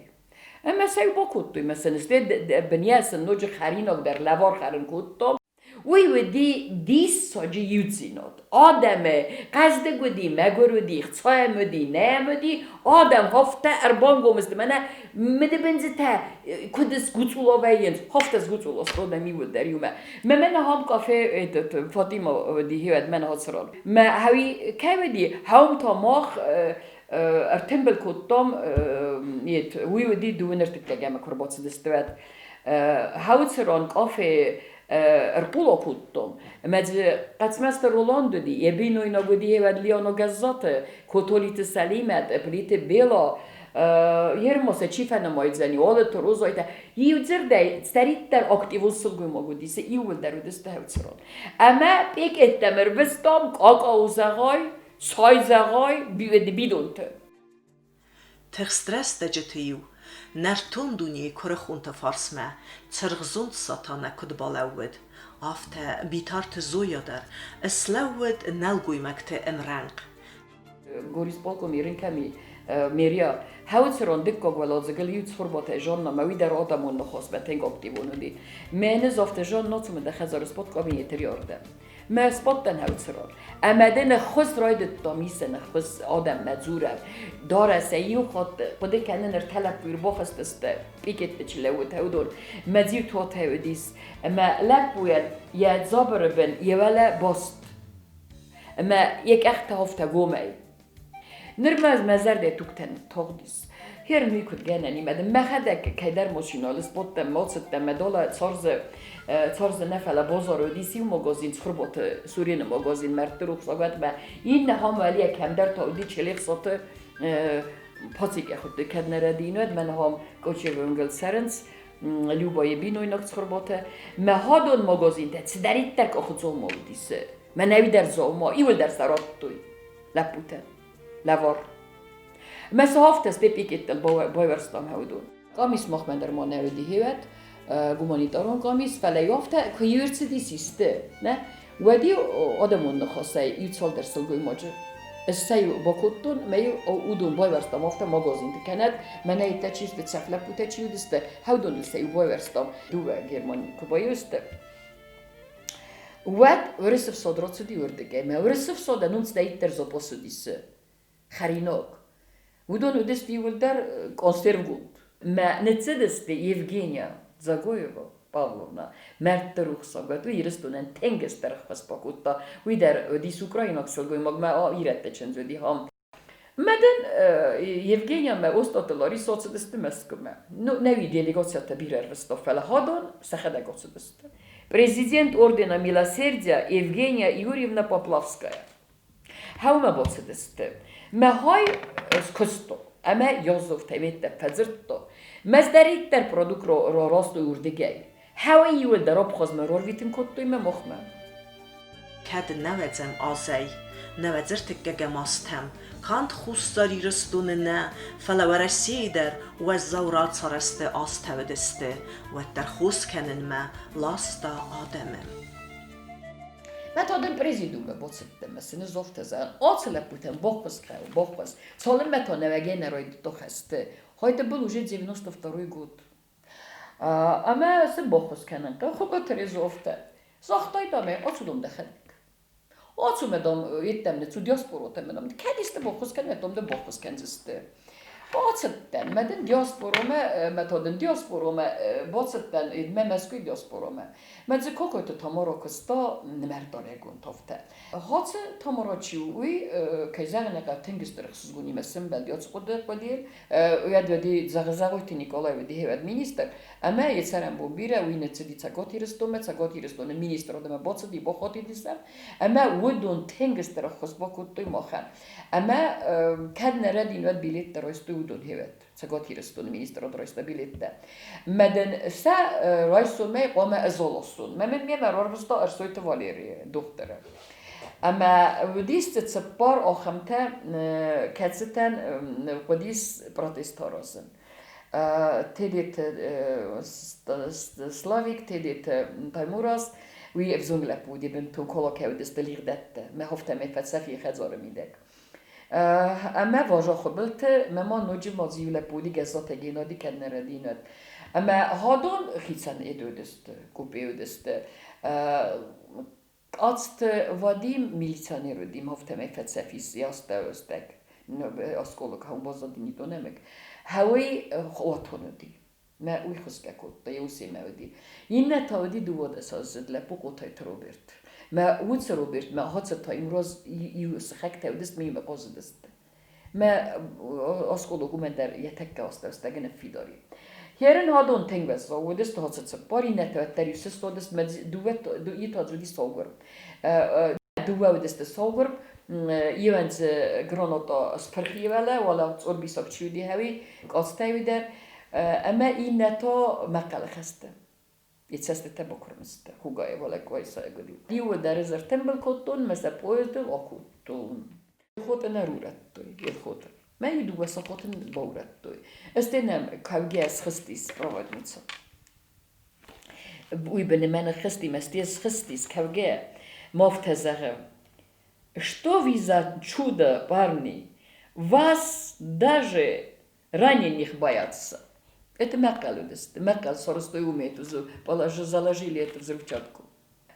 Ӕмӕ сӕ бакодтой, мӕ сын стӕй бынӕй сын ноджы хӕринаг дӕр лӕвар хӕрын кодтам. Уый уыди диссаджы иудзинад. Адӕмы хъӕздыг уыди, мӕгуыр уыди, хцайӕм уыди, нӕм уыди, адӕм афтӕ ӕрбангом сты, мӕнӕ мыдыбындзытӕ куыд сгуцъула вӕййынц, афтӕ сгуцъула сты адӕм иууылдӕр иумӕ. Мӕ мӕнӕ ахӕм кафе этот Фатима уыди, уӕд мӕнӕ ацыран. Мӕ хӕуи кӕй уыди, хӕум та мах ӕртымбыл кодтам, уый уыди дыууын ӕртыккӕгӕмы куы ӕрбацыдысты, уӕд. Хауцерон къафе ӕрхъула кодтон. Ӕмӕ дзы Хъӕцмӕзты Роланд уыди, йӕ бинойнаг уыди уӕд Леоно Гӕззаты, Котолиты Сӕлимӕт, Плиты Бела, Ермоса чи фӕнымайдзӕни, Олыты Розойтӕ. Иу дзырдӕй, цыдӕриддӕр активон сылгоймаг уыди, сӕ иууылдӕр уыдысты Хауцерон. Ӕмӕ пъекъеттӕм ӕрвыстам къакъау зӕгъай, цай зӕгъай, бидонты. Тыхст рӕстӕджыты-иу нӕртон дунейы куырыхонты фарсмӕ цыргъзонд Сатана куыд балӕууыд, афтӕ Битарты Зоя дӕр слӕууыд нӕлгоймӕгты ӕмрӕнхъ. Горисполком Иринкӕми мерия хӕуцерон дыккаг уӕладзыгыл иу Цхуырбатӕй Жанна мӕ уый дӕр адӕмон ныхасмӕ тынг активон уыди. Мӕнӕ афтӕ Жанна цымыдӕ хӕдзары спорткабинеты риордӕм. Мӕ сбадтӕн хӕуцыран. Ӕмӕ дын ӕххуыс райдыдтам исын, ӕххуыс адӕммӕ дзурӕм. Дарӕсӕй иу хатт хъуыды кӕнын ӕртӕ лӕппуйы ӕрбахызтысты, пикетты чи лӕууыд, уыдон. Мӕ дзиу туатӕ уыдис. Ӕмӕ лӕппуйӕн йӕ дзабыры бын йӕ уӕлӕ баст. Ӕмӕ йӕ къӕхтӕ афтӕ гомӕй. Ныр ма мӕ зӕрдӕ тугтӕ ныттагъдис. Херн уый куыд гӕнӕн и, мӕ мӕхӕдӕг кӕйдӕр машинӕйыл сбадтӕн, ма ацыдтӕн, мӕ далӕ Царзы, Царзы нӕ, фӕлӕ базары уыдис иу магазин, Цхуырбаты Сурены магазин, мӕрдты рухсагуатмӕ. Иннӕ хам уӕлийӕ кӕмдӕр та уыди Челехсаты Пацикӕ хуыдтой, кӕд нӕ рӕдийын, уӕд мӕнӕ хам Кочевы уынгыл цӕрынц, Любайы бинойнаг Цхуырбатӕ. Мӕ хӕдон магазинтӕ цыдӕриддӕр къахыдзаума уыдис, мӕнӕуи дӕр дзаума, иуылдӕр сӕ радтой лӕппутӕ лӕвар. Мӕ сӕ афтӕ пикеттыл байуӕрстам уыдон. Къамис махмӕ дӕр ма нӕ уыди хевӕд, гуманитарон къамис, фӕлӕ афтӕ куы ӕрцыдис исты, нӕ, уӕд-иу адӕмон ныхасӕй иу цалдӕр сылгоймаджы ӕз сӕ иу бакодтон, мӕ-иу уыдон байуӕрстам афтӕ магазинты кӕнӕд, мӕнӕ иттӕ чи сты, цӕф лӕппутӕ чи уыдысты, хӕудоныл сӕ иу байуӕрстам, дыууӕ Герман куы баиу сты. Уӕд Уырысы фсад рацыди уырдыгӕй, мӕ Уырысы фсадӕн уым цыдӕриддӕр запас уыдис хӕринаг. Уыдон уыдысты иууылдӕр консервгонд. Мӕ ныццыдысты Евгения Дзагоева Павловна, мӕрдты рухсагуат, уый Ирыстонӕн тынг стыр ӕххуыс бакодта. Уый дӕр уыдис украинаг сылгоймаг, мӕ ирӕтты чындз уыди ам. Мӕ дын Евгения мӕ Остъаты Ларисӕ ацыдысты Мӕскуымӕ. Ну, нӕуи делегациятӕ бирӕ ӕрвыста, фӕлӕ хадон сӕхӕдӕг ацыдысты. Президент ордена Милосердия Евгения Юрьевна Поплавская. Хӕумӕ бацыдысты. Мӕ хай скуысто ӕмӕ Язовтӕй ведтӕ фӕдзырдта. Мӕздӕриддӕр продукт растой уырдыгӕй. Хӕуӕй иуылдӕр Абхазмӕ рарвитын кодтой мӕ махмӕ. Кӕд нӕуӕдзӕм азӕй, нӕуӕдз ӕртыккӕгӕм азтӕм, канд Хуссар Ирыстоны нӕ, фӕлӕ Уӕрӕсейы дӕр уӕззау рацарӕзты азтӕ уыдысты, уӕддӕр хос кӕнынмӕ ласта адӕмы. Мӕ та дын президиуммӕ бацыдтӕн мӕ сын ӕз афтӕ зӕгъын, ацы лӕппутӕн баххуыс хъӕуы, баххуыс. Цалынмӕ та нӕуӕгӕй нӕ райдыдта хӕсты. Это был уже 92 год. Ӕмӕ сын баххуыс кӕнын хъӕуы Хуыгаты Резовтӕ. Загътай, дам, ацу, дам, дӕхӕдӕг. Ацу мӕ, дам, йеддӕм ныццу диаспоротӕ, мӕ, дам, кӕд исты баххуыс кӕн, уӕд, дам, дын баххуыс кӕндзысты. Ацыдтӕн, мӕ дын диаспоромӕ, мӕ та дын диаспоромӕ бацыдтӕн, мӕ Мӕскуыйы диаспоромӕ. Мӕ дзы Кокойты Тамара куыста нымӕрдарӕгон тафтӕ. Хацы Тамара чи у, уый, кӕй зӕгъын ӕй хъӕуы, тынг стыр ӕхсызгонимӕ сӕмбӕлди ацы хъуыдыйыл. Уӕд уыди Зӕгъойты Николай уыди хевӕд министр, ӕмӕ йӕ цӕрӕнбон бирӕ, уый ныццыди Цӕгат Ирыстонмӕ, Цӕгат Ирыстоны министрадмӕ бацыди, бахатыдис ӕм, ӕмӕ уыдон тынг стыр ӕххуыс бакодтой махӕн. Ӕмӕ кӕд нӕ рӕдин, уӕд билеттӕ райстой уыдон хевӕд. Цӕгат Ирыстоны министрад райста билеттӕ. Мӕ дын сӕ райсомӕй хъуамӕ ӕз аласон. Мӕ мын мемӕ рарвыста Ӕрсойты Валерийы дохтыры. Ӕмӕ уыдис дзы цыппар ахӕмтӕ, кӕцытӕн хъуыдис протест аразын. Тедеты Славик, Тедеты Таймураз, уый ӕвзонг лӕппу уыди бынтон Колокӕ уыдысты лигъдӕттӕ, мӕ хофтӕ фӕцӕф йӕ хӕдзары мидӕг. Ӕмӕ Важа Хуыбылты, мӕ ма ноджы ма дзы иу лӕппу уыди Гӕззаты Геннади кӕд нӕ рӕдинӕд. Ӕмӕ хадон хицӕн ед уыдысты, купе уыдысты. Къацты Вадим милиционер уыди, афтӕмӕй фӕцӕф ис йӕ астӕуыстӕг, осколок баззади нитонӕмыг. Хӕуый уатон уыди. Мӕ уый хуысгӕ кодта, йӕ усимӕ уыди. Иннӕ та уыди дыууадӕсаздзыд лӕппу Хъотайты Роберт. Мӕ уыцы Роберт мӕ хӕццӕ Таймураз иу сыхӕгтӕ уыдысты, мӕ иумӕ хъазыдысты. Мӕ осколок уымӕн дӕр йӕ тӕккӕ астӕустӕгы ныффидар и. Херын адон тынг уӕззау уыдысты хӕццӕ цыппар, иннӕтӕ уӕддӕр иу сыстадысты, мӕ дыууӕ итадз уыди саугуырм. Дыууӕ уыдысты саугуырм, иуӕн дзы граната спырх и уӕлӕ, уӕлӕ цъорбисаг чи уыди, хӕуи, къацтӕй уый дӕр, ӕмӕ иннӕ та мӕхъхъӕлы хӕсты. Йӕ цӕстытӕ бакуырм сты, хугайы уӕлӕ къуайсайаг уыди. Иуы дӕр ӕз ӕртымбыл кодтон мӕ сӕ поездыл акодтон. Елхоты нӕ рурӕдтой, Елхоты. Мӕ иу дыууӕ сахаты баурӕдтой. Стӕй нӕм кӕугӕ схызтис проводница. Уый быны мӕ ныххызти, мӕ сте схызтис кӕугӕ. Мафтӕ зӕгъы: Что вы за чудо, парни? Вас даже раненых боятся. Это мӕхъхъӕл уыдысты. Мӕхъхъӕл сарӕзтой уым эту, заложили эту взрывчатку.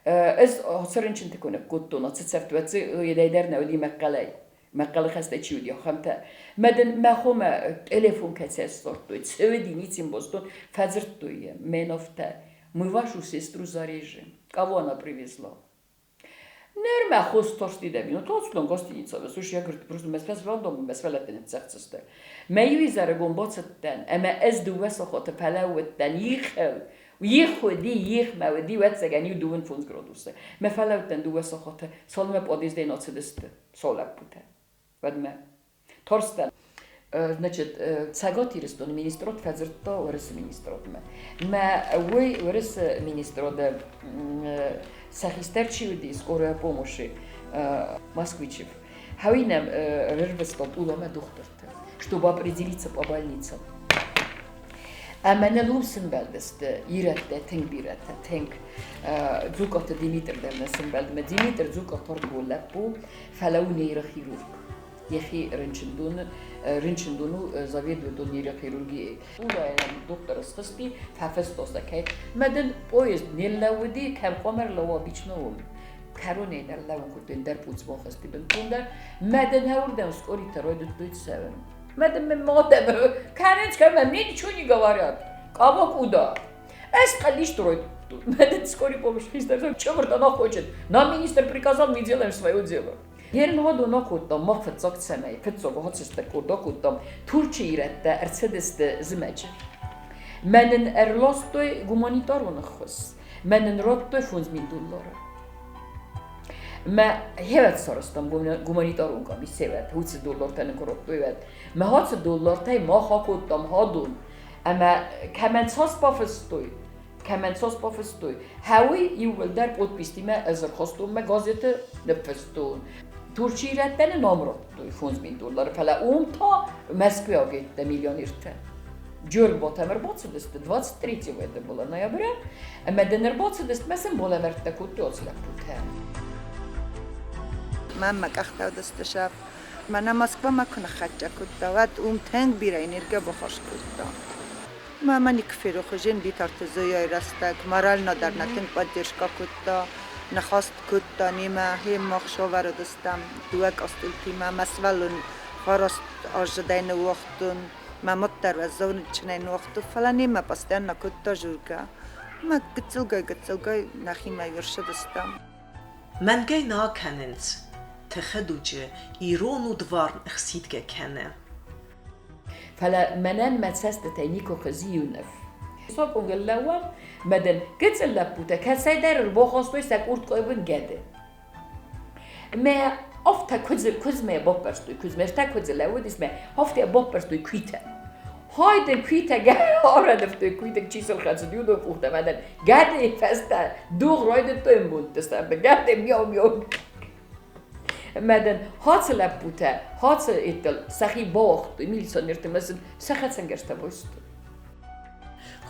Ӕз ацы рынчынты куы ныккодтон, ацы цӕфты, уӕд дзы йедӕй дӕр нӕ уыди мӕхъхъӕлӕй. Мӕхъхъӕлы хӕстӕй чи уыди, ахӕмтӕ. Мӕ дын мӕ хомӕ телефон кӕцӕй сдзырдтой, цы уыди, ницы йын базыдтон, фӕдзырдтой йӕм, мӕ мы вашу сестру зарежем. Кого она привезла? Ныр мӕ хос тарсти дӕ минут ацыдтон гостиницӕмӕ, слушай, я говорю, просто мӕ фӕзвӕндон, мӕ сывӕллӕтты ныццӕгъддзысты. Мӕ иу изӕрыгон бацыдтӕн ӕмӕ ӕз дыууӕ сахаты фӕлӕууыдтӕн ихыл. Их уыди, их мӕ уыди, ӕвӕццӕгӕн, иу дыууын фондз градусы. Мӕ фӕлӕууыдтӕн дыууӕ сахаты, цалынмӕ подъездӕй нацыдысты сау лӕппутӕ. Уӕдмӕ тарстӕн. Значит, Цӕгат Ирыстоны министрад фӕдзырдта Уӕрӕсе министрадмӕ. Мӕ уый Уӕрӕсе министрады сӕ хистӕр чи уыди, скорая помощи Москвичев, хауи нӕм рырвыста Тъуламӕ дохтырты, чтобы определиться по больницам. Ӕмӕ ныл уым сымбӕлдысты ирӕттӕ тынг бирӕтӕ, тынг. Дзукъаты Димитр дӕр нӕ сымбӕлд. Мӕ Димитр Дзукъаты ӕрыгон лӕппу, фӕлӕ у нейрохирург. Йӕхи рынчындоны, рынчындон у заведует он нейрохирургией. Улайӕн доктор схызти, фӕфыста сӕ кӕй. Мӕ дын поезд не лӕууыди, кӕм хъуамӕ ӕрлӕууа обычно уым. Кӕронӕй нӕ ӕрлӕууын кодтой, ӕндӕр пуцбон хызти бынтондӕр. Мӕ дын ӕуырдӕм скъоритӕ райдыдтой цӕуын. Мӕ дын мӕ мадӕм кӕнынц, кӕмӕ мне ничего не говорят. Кого куда? Ӕз хъӕлист райдыдтон. Мӕ дын скорый помощь хистӕр, чего она хочет? Нам министр приказал, мы делаем свое дело. Ерынгъӕдон акодтам мах фыццаг цӕмӕй, фыццаг хӕццӕ къорд акодтам, Турчы ирӕттӕ ӕрцыдысты зымӕджы. Мӕ нын ӕрластой гуманитарон ӕххуыс, мӕ нын радтой 5000 доллары. Мӕ хевӕд сарӕзтам гуманитарон къамис севӕд, уыцы доллартӕ нын куы радтой, уӕд. Мӕ ацы доллартӕй мах акодтам хӕдон, ӕмӕ кӕмӕн цас бафыстой, кӕмӕн цас бафыстой, хӕуый иууылдӕр подпистимӕ ӕз ӕрхастон мӕ газеты ныффыстон. Турчы ирӕттӕ нын ам радтой 5000 доллары, фӕлӕ уым та мӕскуыйаг еттӕ миллионертӕ. Джоргботӕм ӕрбацыдысты 23 это было ноября, ӕмӕ дын ӕрбацыдысты мӕ сын балӕвӕрдтӕ кодтой ацы лӕппутӕ. Мӕн мӕ къӕхтӕ уыдысты сӕфт. Мӕнӕ Москвамӕ куы ныххӕццӕ кодта, уӕд уым тынг бирӕ энергия баххуыс кодта. Мӕ никуы ферох уыдзӕн Битарты Зояйы рӕстӕг, морально дӕр нӕ тынг поддержка кодта, ныхас кодта немӕ, хеммӕ ӕхсӕвӕр уыдыстӕм дыууӕ къостъилтимӕ, мӕ сывӕллон фараст аздзыдӕй ныууагътон, мӕ мад дӕр уӕззау рынчынӕй ныууагътон, фӕлӕ немӕ постоянно кодта жургӕ. Мӕ гыццылгай-гыццылгай нӕхимӕ ӕрцыдыстӕм. Мӕнгӕй нӕ кӕнынц, тыхы дуджы ирон удварн ӕхсидгӕ кӕны. Фӕлӕ мӕнӕн мӕ цӕстытӕй никуы хъызи иу ныв. Сокъунгыл лӕууӕм, мӕ дын гыццыл лӕппутӕ кӕцӕйдӕр ӕрбахастой сӕ къурткъойы бын гӕды. Мӕ афтӕ куыдзы куыдзмӕ баппӕрстой, куыдзмӕ ӕртӕ куыдзы лӕууыдис мӕ афтӕ баппӕрстой куитӕ. Хайдын куитӕ арӕдывтой, куитӕ чи сыл хӕцыд, уыдон къухтӕ мӕ дын гӕдыйы фӕстӕ дугъ райдыдтой ӕмбондты сӕрды, гӕды мяу-мяу. Мӕ дын хацы лӕппутӕ, хацы иттыл сӕхи бауагътой милиционерты мӕ сын сӕ хӕцӕнгӕрзтӕ байстой.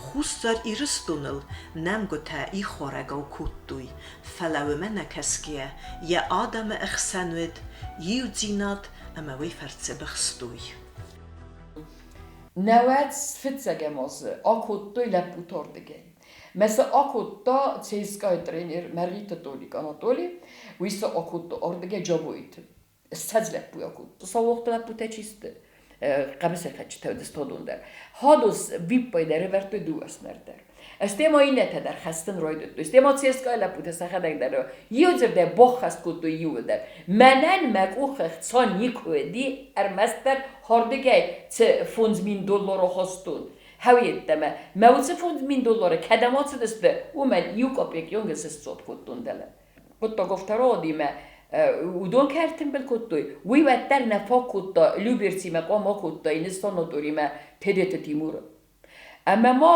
Хуссар Ирыстоныл нӕмгуытӕ ихуарӕгау кодтой, фӕлӕ уымӕ нӕ кӕсгӕйӕ йӕ адӕмы ӕхсӕн уыд иудзинад ӕмӕ уый фӕрцы быхстой. Науӕд фыццӕгӕм азы акодтой лӕппуты ардыгӕй. Мӕ сӕ акодта ЦСКА-йы тренер Мӕргъиты Толик Анатоли, уый сӕ акодта ардыгӕй Джабоиты. 20 лӕппуйы акодта. Саулохты лӕппутӕ чи сты? Хъӕбысӕйхӕцджытӕ уыдысты уыдон дӕр. Хадос виппай дӕр ӕвӕрдтой дыууӕ снар дӕр. Стӕй ма иннӕтӕ дӕр хӕстын райдыдтой. Стӕй ма ЦСКА-йы лӕппутӕ сӕхӕдӕг дӕр иу дзырдӕй баххӕст кодтой иууылдӕр. Мӕнӕн мӕ къухы хца никуы уыди, ӕрмӕстдӕр хӕрдыгӕй цы 5000 доллары хастон, Хӕу йеддӕмӕ мӕ уыцы 5000 доллары кӕдӕм ацыдысты, уымӕн иу копек йонгӕ сысцот кодтон дӕлӕ. Хъуыддаг втородимӕ уыдон кӕй ӕртымбыл кодтой, уый уӕддӕр нӕ фаг кодта Люберцимӕ хъуамӕ акодта иннӕ санаторимӕ Тедеты Тимуры. Ӕмӕ ма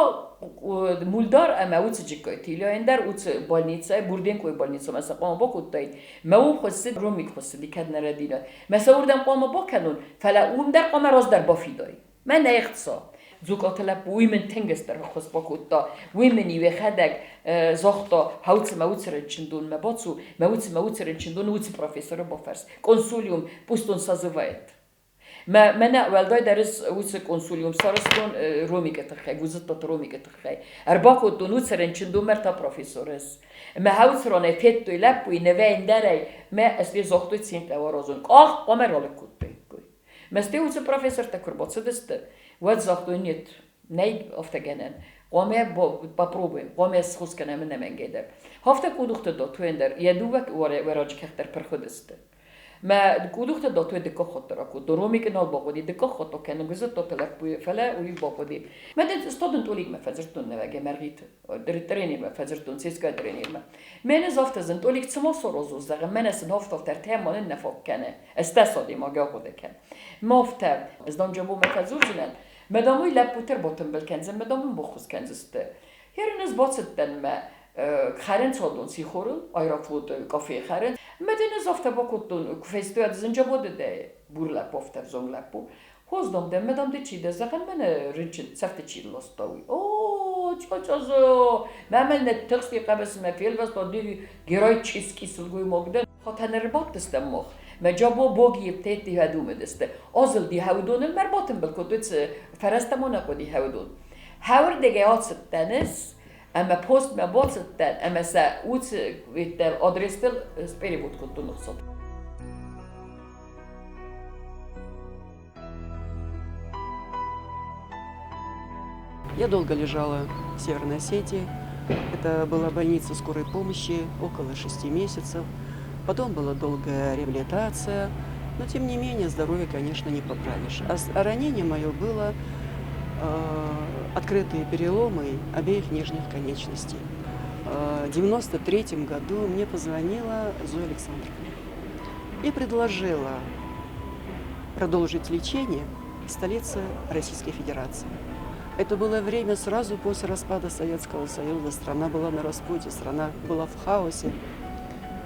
Мулдар ӕмӕ уыцы Джыккайты Ильяйӕн дӕр уыцы больницӕйы, Бурденкойы больницӕмӕ сӕ хъуамӕ бакодтаид. Мӕ уым хуыссыд, Ромик хуыссыди, кӕд нӕ рӕдийын. Мӕ сӕ уырдӕм хъуамӕ бакӕнон, фӕлӕ уым дӕр хъуамӕ раздӕр бафидай. Мӕ нӕ хца. Дзукъаты лӕппу, уый мын тынг стыр ӕххуыс бакодта. Уый мын йӕхӕдӕг загъта, хауцы мӕ уыцы рынчындонмӕ бацу, мӕ уыцы мӕ уыцы рынчындоны уыцы профессоры бафӕрс. Консулиум, пусть он созывает. Мӕнӕ уӕлдайдӕр ӕз уыцы консулиум сарӕзтон Ромикы тыххӕй, Гуызыттаты Ромикы тыххӕй. Ӕрбакодтон уыцы рынчындонмӕ ӕртӕ профессоры ӕз. Мӕ уыцы ранӕй федтой лӕппуйы нывӕй ӕндӕрӕй, мӕ ӕз загътой цинтӕ уаразон. Къах хъуамӕ ралыг кодтаиккой. Мӕ уыцы профессортӕ куы рбацыдысты, уӕд загътой, нет, нӕй афтӕ гӕнӕн. Хъуамӕ попробуем, хъуамӕ схос кӕнӕм ӕнӕмӕнгӕй дӕр. Афтӕ къудухты датуйӕн дӕр йӕ дыууӕ уӕраджы кӕхдӕр пырх уыдысты. Мӕ къудухты датуйы дыккаг хатт ракодтон. Ромикы нал бахъуыди дыккаг хатт акӕнын, гуызыдтаты лӕппуйы, фӕлӕ уый бахъуыди. Мӕ дын стадон Толикмӕ фӕдзырдтон нӕуӕгӕй Мӕргъиты тренермӕ фӕдзырдтон, ЦСКА тренермӕ. Мӕнӕ афтӕ зын, Толик цыма саразо, зӕгъын, мӕнӕ сын афтӕ ӕртӕ ма нын нӕ фаг кӕны. Ӕз та садӕймаг ахъуыды кӕн. Мӕ афтӕ, ӕз дам Джабомӕ фӕдзурдзынӕн, мӕ дам уый лӕппутӕ ӕрбатымбыл кӕндзӕн, мӕ дам ын баххуыс кӕндзысты. Херын ӕз бацыдтӕн мӕ хӕрын цадон сихорыл, Аэрофлоты кафейы хӕрын. Мӕ дын ӕз афтӕ бакодтон, куы фестой, ӕз Джабоды дӕ бур лӕппу, афтӕ взонг лӕппу. Хорз, дам, дӕ, мӕ дам, ды чи дӕ, зӕгъӕн, мӕнӕ рынчын цӕфты чи ласта, уый. О, чачазо, мӕ мӕл нӕ тыхсти хъӕбысы мӕ фелвӕста, ды геройческий сылгоймаг дӕ. Хатӕны ӕрбадтыстӕм мах. Мӕ Джабо Богиев тетти хӕдумыдысты. Азылди хӕудоныл мӕ ӕрбатымбыл кодтой, цы фӕрӕзтӕ ма нӕ хъуыди хӕудон. Хӕуырдыгӕй ацыдтӕн ӕз, ӕмӕ постмӕ бацыдтӕн, ӕмӕ сӕ уыцы адрестыл сперевод кодтон ӕхцат. Я долго лежала в Северной Осетии. Это была больница скорой помощи, около 6 месяцев. Потом была долгая реабилитация. Но, тем не менее, здоровье, конечно, не поправишь. А ранение мое было открытые переломы обеих нижних конечностей. В 1993 году мне позвонила Зоя Александровна и предложила продолжить лечение в столице Российской Федерации. Это было время сразу после распада Советского Союза. Страна была на распутье, страна была в хаосе.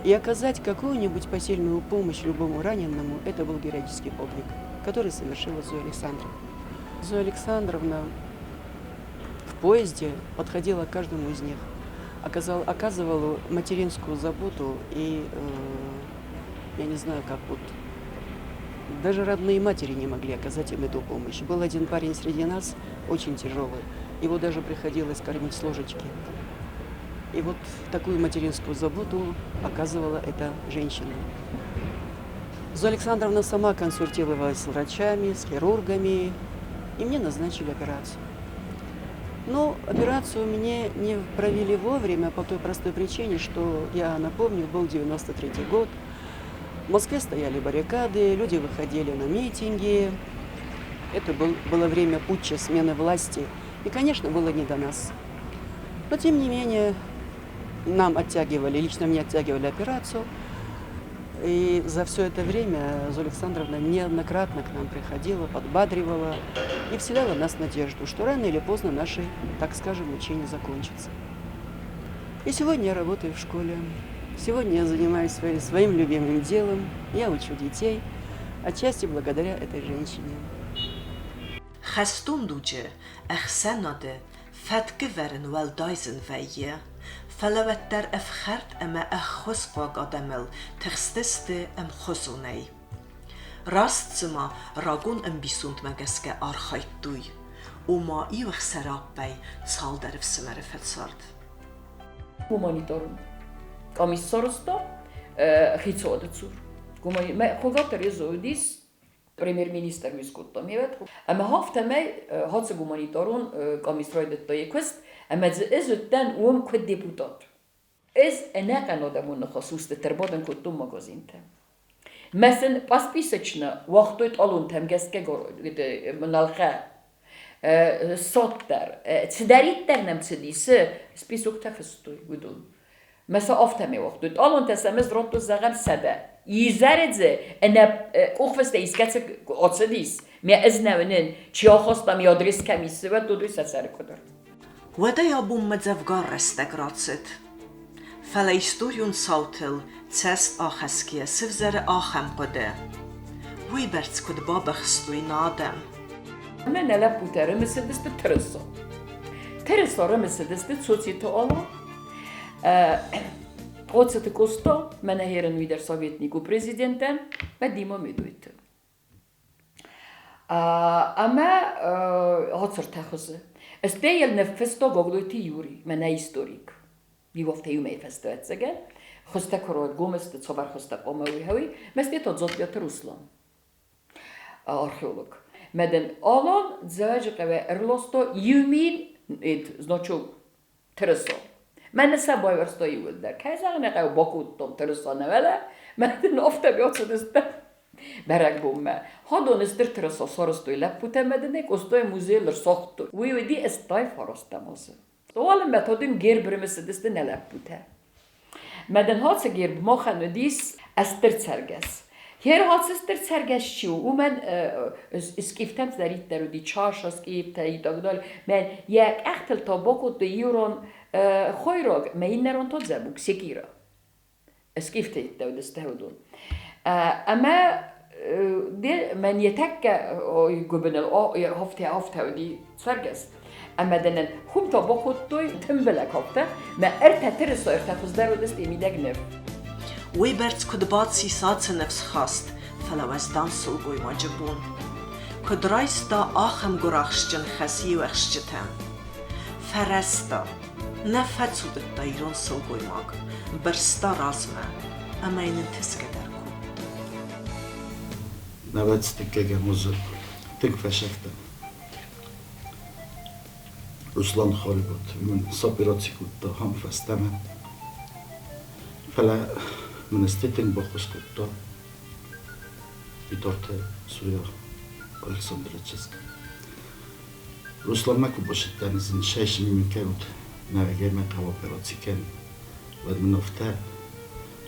И оказать какую-нибудь посильную помощь любому раненому – это был героический подвиг, который совершила Зоя Александровна. Зоя Александровна в поезде подходила к каждому из них, оказывала материнскую заботу и, я не знаю, как вот, даже родные матери не могли оказать им эту помощь. Был один парень среди нас, очень тяжелый, его даже приходилось кормить с ложечки. И вот такую материнскую заботу оказывала эта женщина. Зоя Александровна сама консультировалась с врачами, с хирургами, и мне назначили операцию. Но операцию мне не провели вовремя по той простой причине, что, я напомню, был 93 год. В Москве стояли баррикады, люди выходили на митинги. Это было время путча, смены власти. И, конечно, было не до нас. Но, тем не менее, нам оттягивали, лично мне оттягивали операцию. И за все это время Зоя Александровна неоднократно к нам приходила, подбадривала и вселяла в нас надежду, что рано или поздно наши, так скажем, мучения закончатся. И сегодня я работаю в школе. Сегодня я занимаюсь своим любимым делом. Я учу детей, отчасти благодаря этой женщине. Хӕстон дуджы ӕхсӕнады фӕткӕвӕрын уӕлдай зын вӕййы, фӕлӕ уӕддӕр ӕфхӕрд ӕмӕ ӕххуысхъуаг адӕмыл тыхстысты ӕмхуызонӕй. Раст цыма рагон ӕмбисондмӕ гӕсгӕ архайдтой, ома иу ӕхсӕраппӕй цалдӕр ӕфсымӕры фӕцард. Гуманитарон къамис сарӕзта хицауады цур. Хугаты Резо уыдис премьер-министр уый скодта ме ӕмӕ афтӕмӕй хацы гуманитарон къамис райдыдта йӕ куыст, ӕмӕ дзы ӕз уыдтӕн уым куыд депутат. Ӕз ӕнӕхъӕн адӕмон ныхас устыты ӕрбадын кодтон магазинтӕ. Мӕ сын посписочно уагътой талонтӕм гӕсгӕ налхӕ ссад дӕр. Цыдӕриддӕр нӕм цыди, цы списоктӕ фыстой, уыдон. Мӕ сӕ афтӕмӕй уагътой. Талонтӕ сӕм ӕз радтон, зӕгъӕм, 100. Изӕры дзы ӕнӕ къухфыстӕй искӕцы ацыдис, ме ӕз нӕ уынын, чи ахаста, ме адрес кӕм ис, уӕд уыдой сӕ сӕры куыдыр. Уӕдӕй абонмӕ дзӕвгар рӕстӕг рацыд. Фӕлӕ историон цаутыл цӕст ахӕсгӕйӕ сывзӕры ахӕм хъуыды: уыйбӕрц куыд бабыхстой нӕ адӕм. Мӕ нӕ лӕппутӕ рымысыдысты тырыса. Тырыса рымысыдысты Цоциты Алан, Хъоцыты Къоста, мӕнӕ херын уый дӕр советник у президентӕн, мӕ Дима Медойты. Ӕмӕ ацыртӕ хуызы. Стӕй йыл ныффыста Гаглойты Юри, мӕнӕ историк. Иуӕфтӕ иумӕ фӕстӕ ӕцӕгӕн. Хуызтӕ куы раргом сты, цавӕр хуызтӕ хъуамӕ уый хауи, мӕ стӕй та Дзаттиаты Руслан, археолог. Мӕ дын Алан Дзӕуӕджыхъӕуӕй ӕрласта иу мин, значок тырыса. Мӕнӕ сӕ байуӕрста иууылдӕр. Кӕй зӕгъын ӕй хъӕуы, бакодтам тырыса нӕ уӕлӕ, мӕ дын афтӕ бацыдысты бӕрӕгбонмӕ. Хадон стыр тырыса сарӕзтой лӕппутӕ мӕ дын ӕй Къостайы музейыл ӕрсагътой. Уый уыди 89-ӕм азы. Уалынмӕ та дын герб ӕрымысыдысты нӕ лӕппутӕ. Мӕ дын ацы герб махӕн уыдис стыр цӕргӕс. Хер ацы стыр цӕргӕс чи у, уымӕн скъифтӕм цыдӕриддӕр уыди, чаша скъифтӕ и так далее. Мӕн йӕ къӕхтыл та бакодтой иу ран хойраг, мӕ иннӕ ран та дзӕбуг, секира. Скъифтӕ уыдысты уыдон. Ӕмӕ мӕн йӕ тӕккӕ гуыбыныл афтӕ уыди цӕргӕс. Ӕмӕ дын ын хуым та бакодтой тымбылӕг афтӕ, мӕ ӕртӕ тырыса ӕртӕ хуыздӕр уыдысты мидӕг ныв. Уыйбӕрц куыд баци ацы ныфсхаст, фӕлӕ уӕздан сылгоймаджы бон. Куыд райста ахӕм гуырахстджын хӕс йе уӕхсчытӕм. Фӕрӕзта, нӕ фӕцудыдта ирон сылгоймаг, бырста размӕ ӕмӕ йын ӕнтысгӕ дӕр кодта. Нӕвӕдз дыккӕгӕм азы тынг фесӕфтӕн. Руслан Харибат мын сопераци кодта ахӕм фӕстӕмӕ. Фӕлӕ мын ӕз тынг баххуыс кодта Битарты Зоя Александры чызг. Русланмӕ куы бацыдтӕн, зын сӕйсыны мын кӕнут, нӕргӕ мӕ хъӕуы операци кӕнын, уӕд мын афтӕ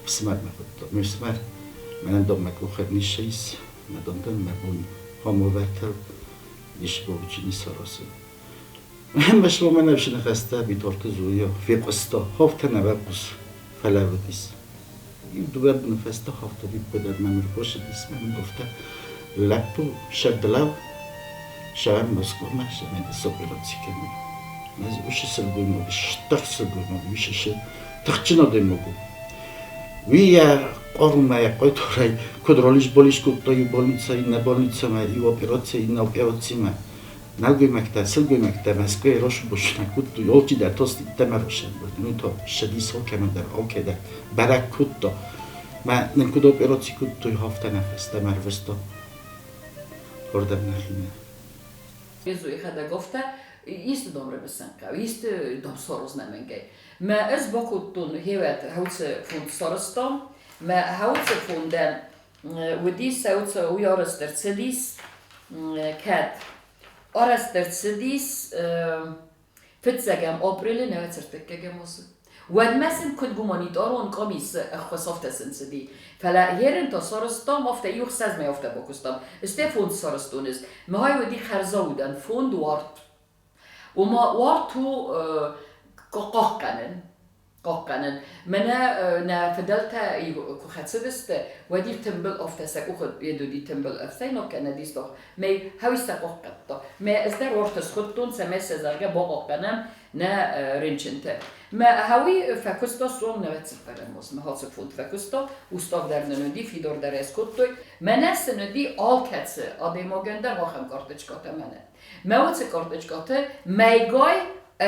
фсымӕрмӕ хуыдта. Ме фсымӕр мӕнӕн дам мӕ къухӕй ниссӕйс, мӕ дам дӕн мӕ бон хамовӕртыл ницы ницы аразын. Ӕмӕ мӕн ӕфсы ныхӕстӕ Битарты Зоя фехъуыста, хафтӕ нӕ бахъус, фӕлӕууыдис. Иу дыууӕ боны фӕстӕ хафта виппайдӕр мӕм ӕрбацыдис, мӕ мын афтӕ лӕппу сӕрдылау сӕм Москвамӕ цӕмӕй сопераци кӕной. Ӕз уыцы сылгоймаг, стыр сылгоймаг, уыцы тыхджын адӕймаг у. Уый йӕ хъарумӕ, йӕ хъайтарӕй куыд ралис-балис кодта иу больницӕ иннӕ больницӕмӕ, иу операци иннӕ операцимӕ. Нӕлгоймӕгтӕ, сылгоймӕгтӕ Мӕскуыйы росбос нӕ кодтой, алчидӕр тоститӕмӕ росӕмбӕлд. Ну то ссыдис алкӕмӕн дӕр, алкӕй дӕр бӕрӕг кодта. Мӕ нын куыд операци кодтой, афтӕ нӕ фӕстӕмӕ ӕрвыста уырдӕм нӕхимӕ. Йӕхӕдӕг афтӕ исты дам рымысын хъӕуы, исты дам саразын ӕнӕмӕнгӕй. Мӕ ӕз бакодтон хевӕд хӕуцы фонд сарӕзтам. Мӕ хӕуцы фондӕн уыдис хӕуцы уый арӕзт ӕрцыдис кӕд? Арӕзт ӕрцыдис фыццӕгӕм апрелы нӕуӕдзӕртыккӕгӕм азы. Уӕдмӕ сын куыд гуманитарон къамис ӕххуыс афтӕ сын цыди. Фӕлӕ ерын та сарӕзтам, афтӕ иу ӕхсӕз мӕй афтӕ бакуыстам. Стӕй фонд сарӕзтон ӕз. Мӕ уыди хӕрзаудӕн фонд Уарт. Ома уарт у хъахъхъӕнын. Хъахъхъӕнын. Мӕнӕ нӕ фыдӕлтӕ куы хӕцыдысты, уӕд-иу тымбыл афтӕ сӕ къухы уыди тымбыл ӕфсӕйнаг кӕнӕ дистох. Мӕ хауи сӕ хъахъхъӕдта. Мӕ ӕз дӕр уарт схуыдтон, цӕмӕй сӕ зӕгъгӕ бахъахъхъӕнӕм нӕ рынчынты. Мӕ хауи фӕкуыста сом нӕуӕдз цыппӕрӕм аз. Мӕ хацы фонд фӕкуыста, устав дӕр нын уыди, фидар дӕр ӕй скодтой. Мӕнӕ сын уыди алкӕцы адӕймагӕн дӕр ахӕм карточкӕтӕ мӕнӕ. Мӕ уыцы карточкӕты мӕйгай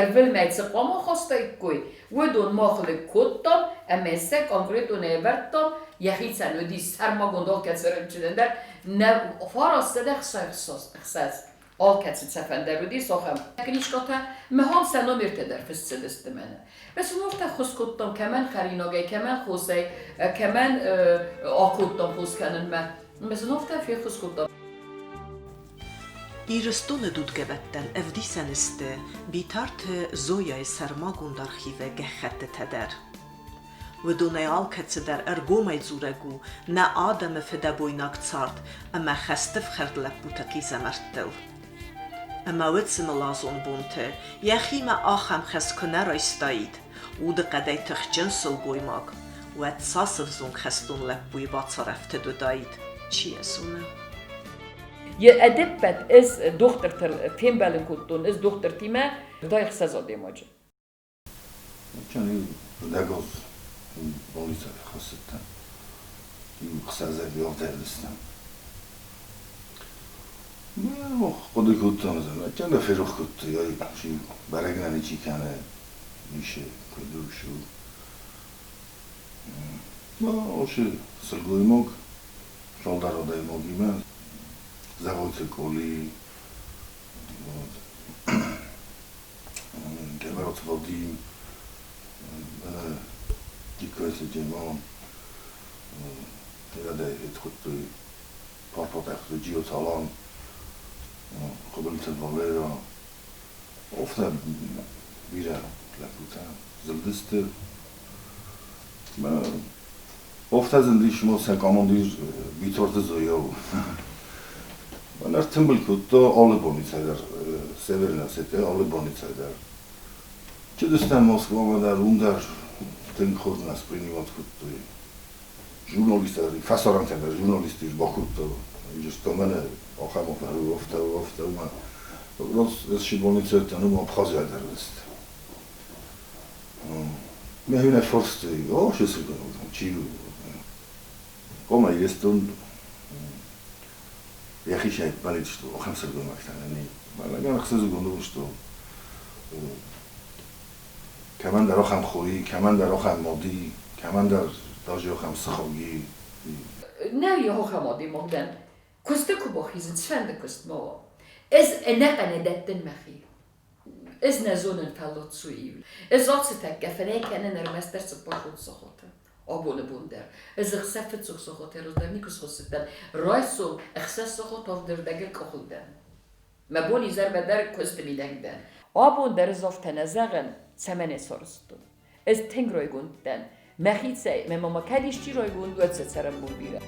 ӕрвылмӕй цы хъуамӕ хастаиккой, уыдон мах лыг кодтам ӕмӕ сӕ конкретонӕй ӕвӕрдтам, йӕхицӕн уыди сӕрмагонд алкӕцы рынчынӕн дӕр нӕ 906 алкӕцы цӕфӕн дӕр уыдис ахӕм книжкӕтӕ, махӕн сӕ номертӕ дӕр фыст цыдысты мӕнӕ. Ӕз сын афтӕ ххуыс кодтам, кӕмӕн хӕринагӕй, кӕмӕн хосӕй, кӕмӕн акодтам хос кӕнынмӕ. Ӕмӕ сын афтӕ феххуыс кодтам. Ирыстоны дудгӕбӕттӕн ӕвдисӕн сты Битарты Зояйы сӕрмагонд архивы гӕххӕттытӕ дӕр. Уыдонӕй алкӕцыдӕр ӕргомӕй дзурӕг у нӕ адӕмы фыдӕбойнаг цард ӕмӕ хӕстӕфхӕрд лӕппуты хъизӕмӕрттыл. Ӕмӕ уыцы мылазон бонты йӕхимӕ ахӕм хӕс куы нӕ райстаид, удыхъӕдӕй тыхджын сылгоймаг, уӕд цас ӕвзонг хӕстон лӕппуйы бацарӕфтыд уыдаид, чи йӕ зоны. Ӕдӕппӕт ӕз дохтыртыл фембӕлын кодтон, ӕз дохтыртимӕ 66 адӕймаджы. Фыдӕгоз больницӕ Хъуыды кодтам, кӕнӕ ферох кодтой, ай чи бӕрӕг нӕ ничи кӕны, ницы куыд у, цы у. Уыцы сылгоймаг, цалдӕр адӕймагимӕ Зӕгъойты Къоли, Гӕбӕраты Вадим, Диккойты Димон, хуыдтой Парпатӕхты Джиоты Алан, Хуыбылты Валера. Афтӕ бирӕ лӕппутӕ зылдысты. Афтӕ зындис ма сӕ командир Битарты Зоя у. Мӕн ӕртымбыл кодта алы больницӕ дӕр, Северная Осетия алы больницӕ дӕр. Чыдыстӕм Москвамӕ дӕр, уым дӕр тынг хорз нас принимать кодтой. Журналисттӕ дӕр, фӕсарӕнтӕ дӕр журналистты бакодта. Что мӕнӕ ахӕм афтӕ, афтӕ, афтӕ, уымӕ. Раз больницӕ ну, Абхазия дӕр уыдысты. Мӕ фарстой, о, чи у? Ома Ирыстон йӕхицӕй ӕппӕлыд, что ахӕм сылгоймӕгтӕ нӕ Мӕнӕн ӕхсызгон у, что кӕмӕндӕр ахӕм хойы, кӕмӕндӕр ахӕм мады, кӕмӕндӕр даже ахӕм сыхаги. Нӕ ахӕм адӕймаг дӕн. Куысты куы бахизын, цыфӕнды куыст ма уа. Ӕз ӕнӕхъӕнӕй дӕттын мӕхи. Ӕз нӕ зонын фӕллад суиу. Ӕз ацытӕккӕ фынӕй кӕнын ӕрмӕстдӕр 45 сахаты. Абоны бон дӕр. Ӕз ӕхсӕв фыццаг сахатӕй раздӕр никуы схуыссыдтӕн. Райсом 6 сахат авдырдӕгыл къухыл дӕн. Мӕ бон изӕрмӕ дӕр куысты мидӕг дӕн. Абон дӕр ӕз афтӕ нӕ зӕгъын, цӕмӕн ӕй сарӕзтон. Ӕз тынг райгонд дӕн. Мӕхицӕй, мӕ мама кӕд исчи райгонд, уӕд сӕ цӕрӕнбон бирӕ.